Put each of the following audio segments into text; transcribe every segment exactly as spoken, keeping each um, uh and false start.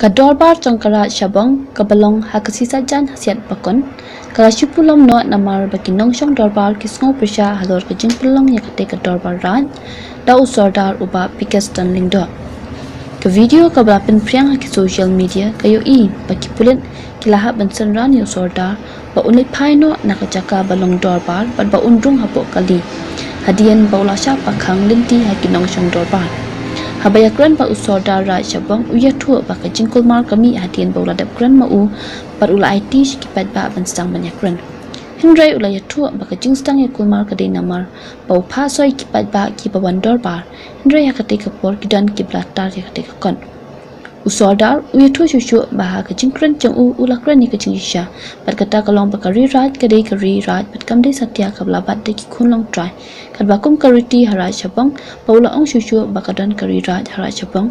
Ka dorbar jong ka Raid Shabong kaba long ha ka sngi Saitjaiñ Hasiat Bakun ka la shu pulom noh namar ba ki nongshong dorbar ki sngew pyrshah halor ka jingpynlong ïa katei ka dorbar raid da u Sordar u Bah Pikeston Lyngdoh. Ka video kaba la pynphriang ha ki social media ka ïohi ba ki pulit ki la hap ban synran ïa u Sordar ba un leit phai noh na ka jaka ba long dorbar bad ba un rung hapoh kali hadien ba u la shah pakhang lynti ha ki nongshong dorbar. Haba ïakren bad u Sordar Raid Shabong u ïathuh ba ka jingkulmar ka mih hadien ba u la dep kren ma u bad u la aiti sha ki paidbah ban sdang ban ïakren. Hynrei u la ïathuh ba ka jingsdang ïakulmar ka dei namar ba u phah soi ki paidbah kiba wan dorbar, hynrei ha katei ka por ki don kiba la tar ïa katei ka kot. U Sordar u ïathuh shuh shuh ba ha ka jingkren jong u u la kren ïa ka jingshisha bad kata ka long ba ka ri raid ka dei ka ri raid bad kam dei satia kaba la bat da ki khun longtrai. Katba kum ka riti ha Raid Shabong ba u la ong shuh shuh ba ka don ka ri raid ha Raid Shabong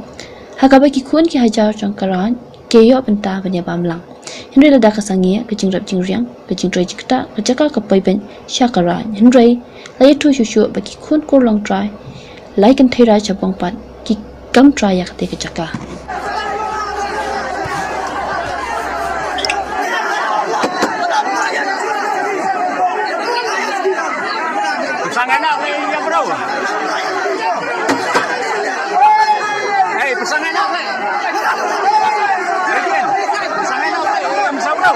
ha kaba ki khun ki hajar jong ka raid ki ïoh bynta ban ïa bam lang. Hynrei lada ka sangeh ka jingrep jingriang, ka jingtrei jingktah, ka jaka ka poi beit sha ka raid. Hynrei la ïathuh shuh shuh ba ki khun kur longtrai, lai kynthei Raid Shabong pat ki kam trai ïa katei ka jaka. Pasangan nak, eh, yang bro. Eh, pasangan nak, eh. Pasangan nak, eh, yang bro.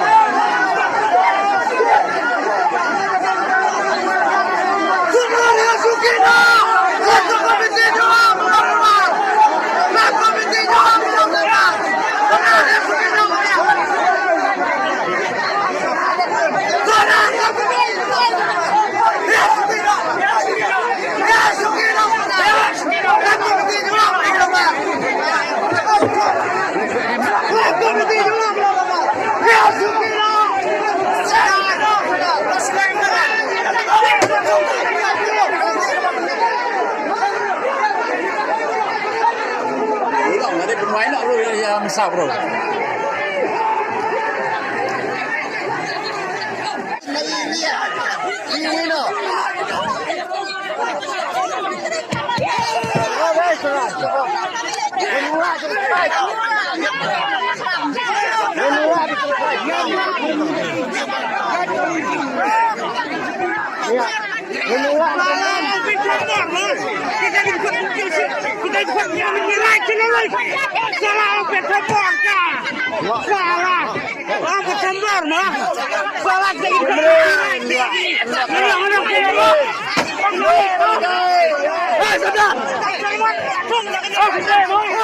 Ulang, ada pemain nak bro, ya, ya, masa bro.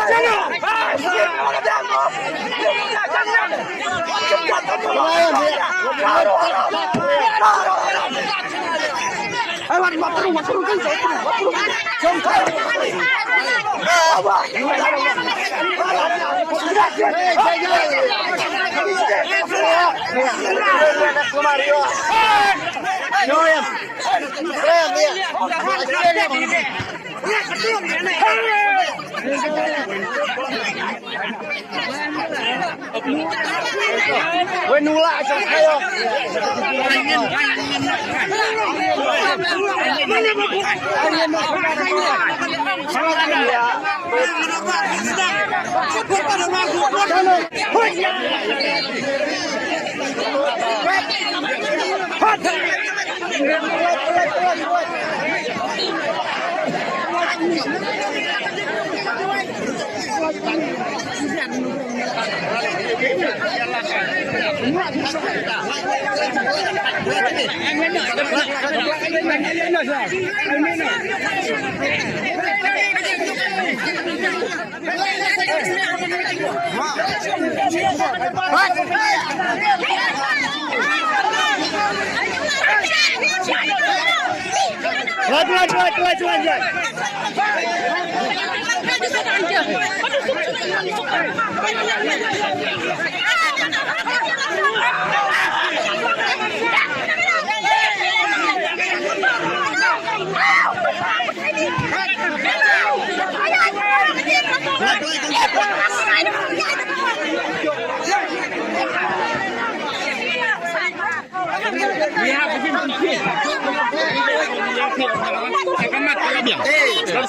Salah.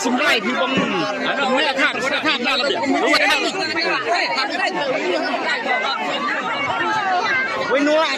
Sumrai phi bang. Wei nuai.